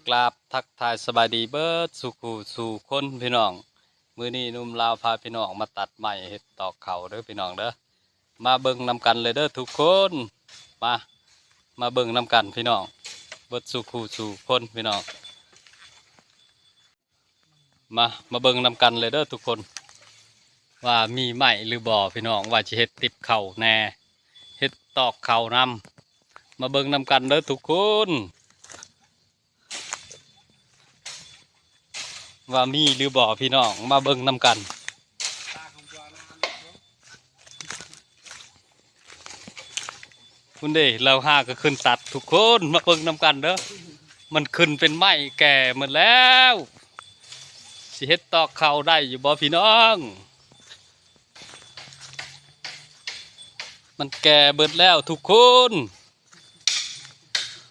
ກາບທັກທາຍສະບາຍດີເບິດສູ່ຄູ່ສູ່ຄົນພີ່ນ້ອງ. ມື້ນີ້ໜຸ່ມລາວພາພີ່ນ້ອງມາຕັດໄມ້ເຮັດຕອກເຂົ້າເດີພີ່ນ້ອງເດີ. ມາເບິ່ງນຳກັນເລີຍເດີທຸກຄົນ. ມາ ມາເບິ່ງນຳກັນພີ່ນ້ອງ ເບິດສູ່ຄູ່ສູ່ຄົນພີ່ນ້ອງ. ມາ ມາເບິ່ງນຳກັນເລີຍເດີທຸກຄົນ ວ່າມີໄມ້ຫຼືບໍ່ພີ່ນ້ອງ ວ່າຊິເຮັດຕິບເຂົ້າແດ່ ເຮັດຕອກເຂົ້ານຳ. ມາເບິ່ງນຳກັນເດີທຸກຄົນ ວ່າມີຫຼືບໍ່ພີ່ນ້ອງ ມາເບິ່ງນຳກັນ. ພຸ້ນເດ້ ລາວຫາກໍຂຶ້ນຕັດທຸກຄົນ ມາເບິ່ງນຳກັນເດີ. ມັນຂຶ້ນເປັນໄມ້ແກ່ໝົດແລ້ວ ຊິເຮັດຕອກເຂົ້າໄດ້ຢູ່ບໍ່ພີ່ນ້ອງ? ມັນແກ່ເບິດແລ້ວທຸກຄົນ.